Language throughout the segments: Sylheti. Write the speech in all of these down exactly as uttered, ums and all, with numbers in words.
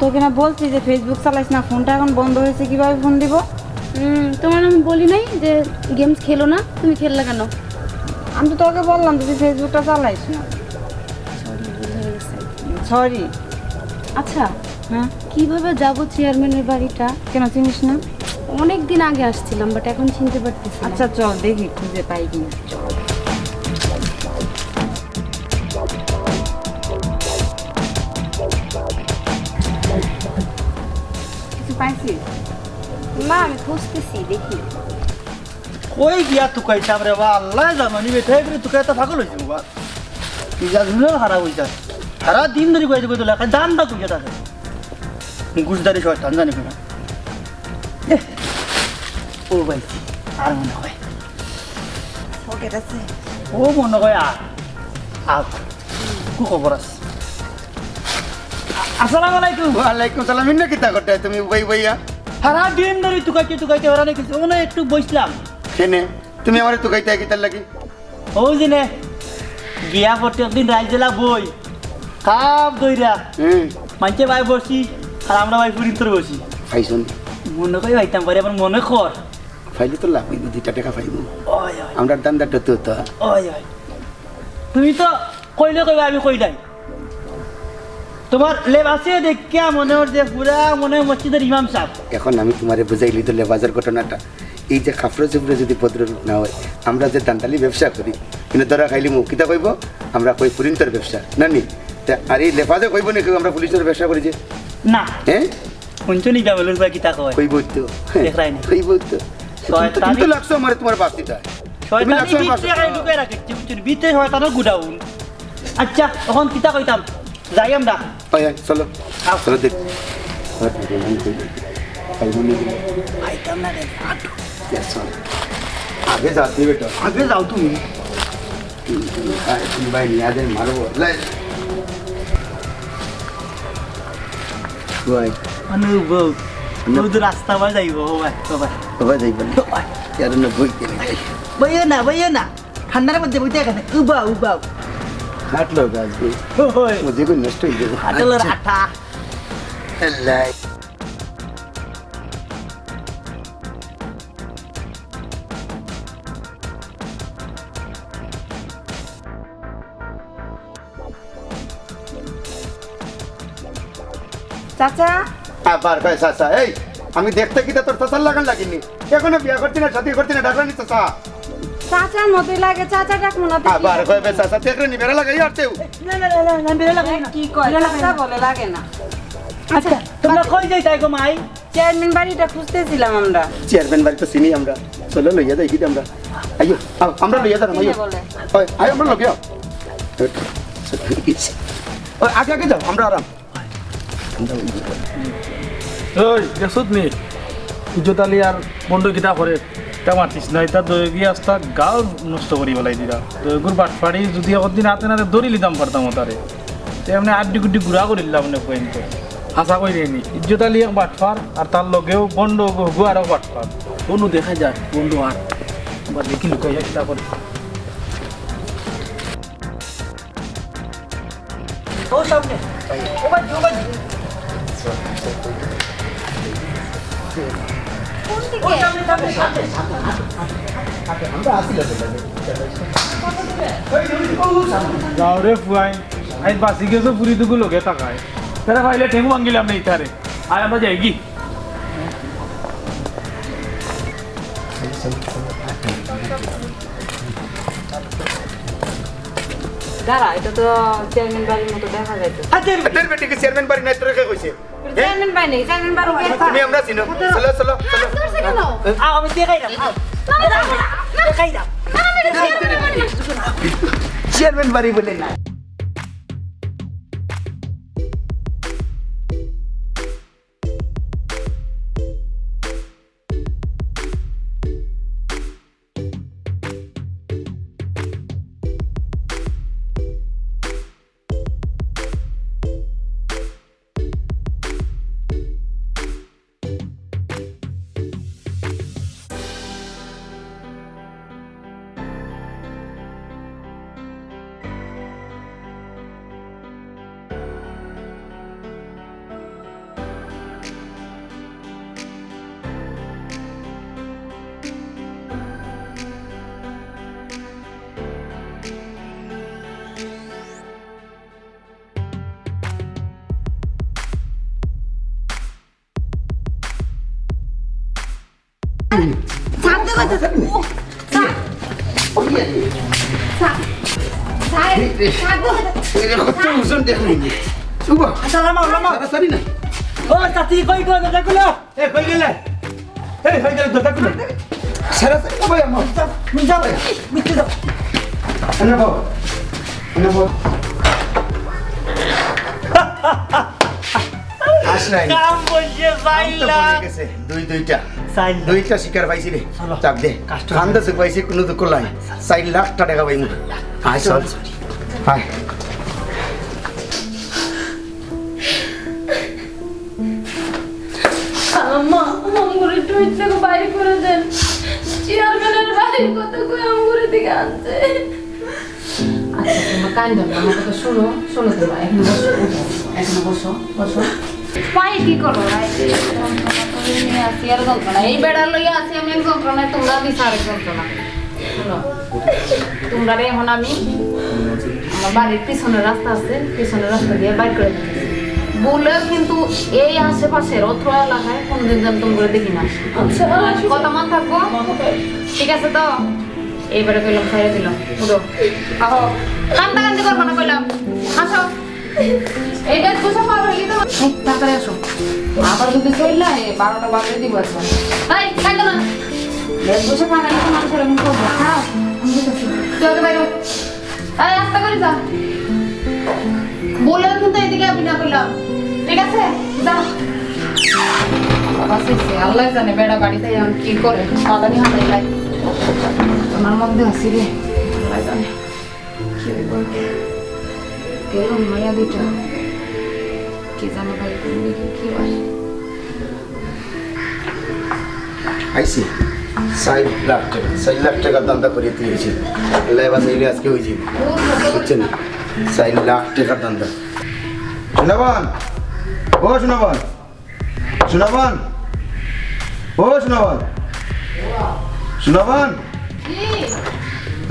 তোকে না বলছি যে Facebook চালাইস না, ফোনটা এখন বন্ধ হয়েছে, কিভাবে ফোন দিব? হুম, তোমার আমি বলি নাই যে গেমস খেলো না, তুমি খেললে কেন? আমি তো তোকে বললাম যে তুই Facebookটা চালাইস না। সরি, ভুল হয়ে গেছে। সরি। আচ্ছা, হ্যাঁ? কিভাবে যাব চেয়ারম্যানের বাড়িটা? কেন, চিনিস না? অনেক দিন আগে আসছিলাম, বাট এখন চিনতে পারতেছি না। আচ্ছা, চল দেখি খুঁজে পাই কিনা। চল। কিছু পাইছিস? না, আমি খুঁজতেছি, দেখি। কই গিয়া তুকাইতাম রে বা, আল্লাহ জানো নি, বেটা এগুলো তুকাইতা পাগল হইছে বাবা। মিজাজ গুলো খারাপ হইছে। সারা দিন ধরে কইতে কইতে লেখা দান দা কইতে থাকে। মুখোশধারী শয়তান জানি কিনা। এহ, ও ভাই, আর মনে হয়। পকেট আছে। ও মনে হয় আর। আর। কি খবর আছে? আ-, আসসালামু আলাইকুম। ওয়ালাইকুম সালাম। ইন্না কিতা করতে তুমি বই বইয়া? সারা দিন ধরে তুকাইতে তুকাইতে ওরা নাকি ওখানে একটু বসলাম। কেনে? তুমি আমারে তুকাইতে কিতার লাগি? ও যে নে, গিয়া প্রত্যেক দিন রাইত জেলা বই, কাপ দইরা। হুম। মানছে ভাই বসি, আর আমরা ভাই ফুরিন্তর বসি। খাইছুন। মনে করি ভাইতাম পারি, আমার মনে কর। ফাইলে তো লাভ হইব, দুইটা টাকা পাইব। ওই, ওই। আমরা দান্দাটা তো তো। ওই, ওই। তুমি তো কইলে কইবা, আমি কই নাই। তোমার লেবাসে দেখিয়া মনে হয় যে পুরা মনে হয় মসজিদের ইমাম সাহেব। এখন আমি তোমারে বুঝাইলি তো লেবাসের ঘটনাটা। এই যে কাপড় চোপড়ে যদি ভদ্ররূপ না হয়, আমরা যে দান্দালি ব্যবসা করি, কিন্তু ধরা খাইলি মুখ, কিতা কইব? আমরা কই ফুরিন্তর ব্যবসা, না নি? তা আর এই লেবাসে কইব না কেউ আমরা ফুরিন্তর ব্যবসা করি যে? না। হ্যাঁ? হুনছো নি জামালুর ভাই কিতা কয়? কইব তো। দেখরায় নি? কইব তো। তুমি তো, তুমি তো শয়তানি। লাগছো আমারে তোমার বাস্তিটা। তুমি শয়তানি লাগছো আমার ভিতরে বাস্তিটা। খালি ঢুকে রাখে, বুঝছো নি? ভিতরে শয়তানের গুডাউন। আচ্ছা, এখন কিতা কইতাম? যাই আমরা। ওই, ওই, চলো। আও। চলো দেখ। খাইতাম না রে, আটু। Yes, চলো। আগে যাও তুমি বেটা, আগে যাও তুমি। আরে, তুমি ভাই নিয়ে আদের মারবো। লাই। ভাই। অনুভব। অনু- তুই তো রাস্তা ভাই যাইব, ও ভাই, ও ভাই। ও ভাই যাইব না। ও ভাই। ইয়ার না বই কেন যাই? বইও না, বইও না। ঠান্ডার মধ্যে বইতে এখানে। উবাও, উবাও। হাঁটলো গাছ বই। ওই। মজে করে নষ্ট হয়ে যাবে। হাঁটলো আচ্ছা। রাঠা। আল্লাহ। চাচা। আবার কয় চাচা, এই, আমি দেখতে কিতা তোর চাচার লাখান লাগি নি? এখনো বিয়া করছি না, শাদি করছি না, ডাকরানি চাচা। চাচার মতোই লাগে, চাচা ডাকমু না, তো কি আবার ডাকমু? কয় বে চাচা, দেখরে নি বেড়া লাগাই আর তেও। না, না, না, না, না, বেড়া লাগাই না। কি কয়? বেড়া লাগাই চাচা না। বলে লাগে না। আচ্ছা, তোমরা কই যাইতায় গো মাই? চেয়ারম্যান বাড়িটা খুঁজতেছিলাম আমরা। চেয়ারম্যান বাড়ি তো চিনি আমরা। চলো, লইয়া যাই কি আমরা। আইও, আও, আমরা লইয়া যাই, আইও। চিনে বলে। ওই, আইও, আমরা লগে আও। ওই, আগে, আগে যাও, আমরা আরাম। ওই, দেখছত নি? ইজ্জত আলী আর বন্ড কিতা করে? তা মাতিস না, এটা দয়গি আস্তা গাল নষ্ট করি বেলাই দিলা। দয়গুর বাটপাড়ি যদি একদিন হাতে নাতে ধরি লিতাম পারতাম তারে। তে এমনি আড্ডি গুড্ডি গুড়া করিলাম না পয়েন্ট। হাছা কই রে নি। ইজ্জত আলী এক বাটপার, আর তার লগেও বন্ড হগু আরো বাটপার। বন্ড দেখা যায়, বন্ড আর। বা দেখি লুকাইয়া কিতা করে। ও সামনে। ও বাজি, ও বাজি। কোন দিকে? ও সামনে, সামনে, সামনে, সামনে, সামনে, সামনে। আমরা আসি লগে লগে। যাও রে ফুয়াই, আই বাসি গেছো ফুরি দুগু লগে তাকায়। তারা ভাইলে ঠেঙ্গু ভাঙ্গিলাম না ইতারে। আর আমরা যাই কি? দাঁড়া, এটা তো চেয়ারম্যান বাড়ির মতো দেখা যাইতেছে। হাতের বেটিকে চেয়ারম্যান বাড়ি নাই, তোরে কে কইছে? চেয়ারম্যান বাড়ি নেই, চেয়ারম্যান বাড়ি গেছে। তুমি আমরা চিনো। চলো, চলো, চলো। আ, আমি দেখাই না। আ, দেখাই না। চেয়ারম্যান বাড়ি বলে না। আচ্ছা, আচ্ছা। ও, স্যার। ও, ইয়ে। স্যার। স্যার, স্যার গো। এটা কত ওজন দেখুন। উবা। আচ্ছা, লামাও, লামাও। সারা সারি না। ও, চাচি, কই গো, দরজা খুলো। এ, কই গেলে? এই, কই গেলে, দরজা খুলো। সারা সারি, ও ভাই, আমার। যাও, যাও, মিথ্যে যাও। এনে বও। এনে বও। আস নাই। কাম বলছে, আম তো চাইলাম। পড়ে গেছে, দুই দুইটা। চাইলাম। দুইটা শিকার পাইছি রে। চলো। চাপ দে। কাস্টমার। কান্দা সে পাইছি, কোনো দুঃখ নাই। চার লাখ টাকা পাইমু। আয়, চল। আয়। আম্মা, আমগুরে টুইট থেকে বাইরে করে দেন। চেয়ারম্যানের বাড়ির কথা কই আমগুরে দিকে আনছে। আচ্ছা, তোমরা কান্দো না, আমার কথা শোনো, শোনো তোমরা, এখানে বসো, উঠো, এখানে বসো, বসো। ভাই, কি করো? ভাই, এই যন্ত্রণা তো নিয়ে আসি, আর যন্ত্রণা। এই বেড়া লইয়া আছি আমি এক যন্ত্রণায়, তোমরা দিছো আরেক যন্ত্রণা। শোনো, তোমরা রে এখন আমি আমার বাড়ির পিছনের রাস্তা আছে, পিছনের রাস্তা দিয়ে বাইর করে দিতেছি। বলে কিন্তু এই আশেপাশের অত্র এলাকায় কোনোদিন যেন তোমরা দেখি না। আচ্ছা। কথা মন থাকবো? ঠিক আছে তো? এইবারে কইলাম, ছাড়িয়া দিলাম। উঠো। আহো। কান্দা কান্দি করবা না কইলাম। আসো। এই বেশভূষা পার হইলি তো। এই, তাড়াতাড়ি আসো। আবার যদি চললে, এই বারোটা বাজে দিব একবার। এই, কান্দো না। বেশভূষা পার হইলে তো মানুষের এমন করবো। খাও। আমি বুঝতেছি। তুই ওকে বাইরে। এই, আস্তে করে যা। বলেও কিন্তু এদিকে আমি না করলাম। ঠিক আছে? যা। বাবা, সে, সে, আল্লাহ জানে বেড়া বাড়িতে এখন কি করে। মাদানি হাতাই লাই। তোমার মধ্যে আছি রে। আল্লাহ জানে। কি হইব? গেল মায়া দুইটা। কি জানে ভাই, কোন দিকে কি হয়? আইছি। চার লাখ টাকা, চার লাখ টাকার ধান্দা করি তুই আইছি। লেবা চাইলে আজকে হয়ে যাবে। বুঝছেন? চার লাখ টাকার ধান্দা। সোনাবান, ও সোনাবান, সোনাবান, ও সোনাবান, সোনাবান। কি?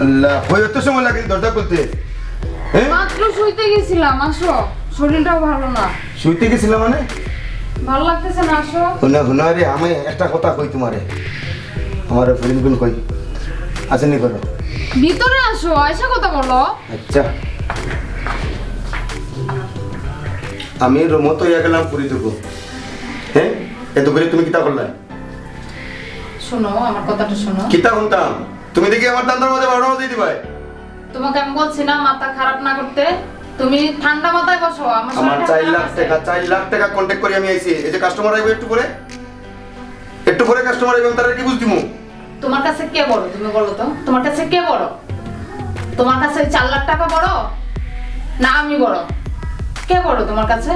আল্লাহ, কই অত সময় লাগে দরজা খুলতে? হ্যাঁ? মাত্র শুইতে গেছিলাম, আসো। শরীরটাও ভালো না। শুইতে গেছিলাম মানে? ভালো লাগতেছে না, আসো। হুনো, হুনো রে, আমি একটা কথা কই তোমারে। আমার ফরিদ গুণ কই? আসেনি করো। ভিতরে আসো, আইসা কথা বলো। আচ্ছা। আমি রুমো তো ইয়া গেলাম পুরি টুকু। হ্যাঁ? এত করে তুমি কিতা করলায়? শোনো, আমার কথাটা শোনো। কিতা শুনতাম? তুমি দেখি আমার ধান্দার মাঝে বারোটা বাজাই দিবায়। তোমাকে আমি বলছি না মাথা খারাপ না করতে, তুমি ঠান্ডা মাথায় বসো। আমার আমার শরীরটা চার খারাপ লাখ আছে। টাকা, চার লাখ টাকা কন্ট্যাক্ট করি আমি আইছি। এই যে কাস্টমার আইবো একটু পরে, একটু পরে কাস্টমার আইবো, আমি তারে কি বুঝ দিমু? তোমার কাছে কে বড়, তুমি বলো তো? তোমার কাছে কে বড়? তোমার কাছে ওই চার লাখ টাকা বড়, না আমি বড়? কে বড় তোমার কাছে?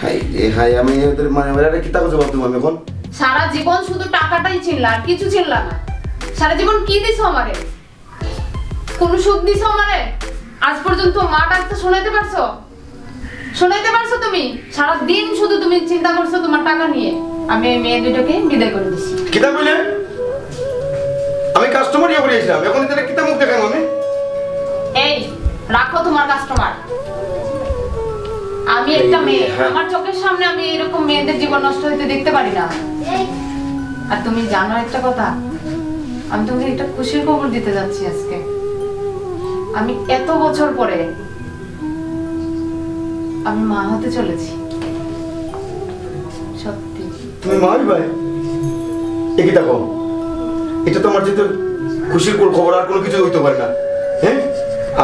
হায় রে হায়, আমি এদের মানে এরা কিতা জবাব দিমু আমি এখন? সারা জীবন শুধু টাকাটাই চিনলা, আর কিছু চিনলা না। সারা জীবন কি দিছো আমারে? কোনো সুখ দিছো আমারে? আজ পর্যন্ত মা ডাকতে শোনাইতে পারছো? শোনাইতে পারছো তুমি? সারা দিন শুধু তুমি চিন্তা করছো তোমার টাকা নিয়ে। আমি এই মেয়ে দুইটাকে বিদায় করে দিছি। কিতা কইলে? আমি কাস্টমার ইয়ে করে আইছিলাম, এখন এদের কিতা মুখ দেখাম আমি? এই, রাখো তোমার কাস্টমার। আমি একটা এই, মেয়ে, হ্যাঁ। আমার চোখের সামনে আমি এরকম মেয়েদের জীবন নষ্ট হইতে দেখতে পারি না। আর তুমি জানো একটা কথা, আমি তোমাকে একটা খুশির খবর দিতে যাচ্ছি আজকে। আমি এত বছর পরে আমি মা হতে চলেছি, সত্যি। তুমি মা হইবায়? এ কিতা কও? এটা তো আমার যেতে খুশির কোন খবর আর কোনো কিছু হইতে পারে না। হ্যাঁ,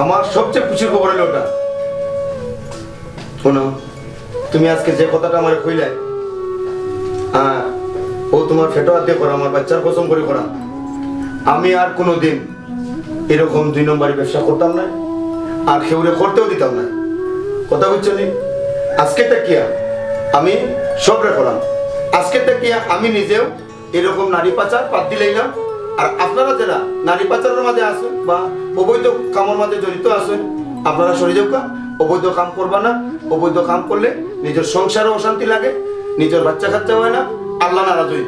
আমার সবচেয়ে খুশির খবর হলো ওটা। শোনো, তুমি আজকে যে কথাটা আমারে কইলায়, আহ, ও তোমার ফেটো হাত দিয়া করা, আমার বাচ্চার কসম করি করা, আমি আর কোনো দিন এরকম দুই নম্বরি ব্যবসা করতাম না, আর কেউরে করতেও দিতাম না। কথা বুঝছো নি? আজকে থাকিয়া আমি সবরে করাম। আজকে থাকিয়া আমি নিজেও এরকম নারী পাচার বাদ দিলাইলাম। আর আপনারা যারা নারী পাচারের মাঝে আছেন বা অবৈধ কামর মাঝে জড়িত আছেন, আপনারা সরে যাউক্কা। অবৈধ কাম করবা না। অবৈধ কাম করলে নিজের সংসারও অশান্তি লাগে, নিজের বাচ্চা কাচ্চা হয় না, আল্লাহ নারাজ হই।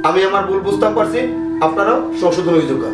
আমি আমার ভুল বুঝতাম পারছি, আপনারাও সংশোধন হয়ে যাউক্কা।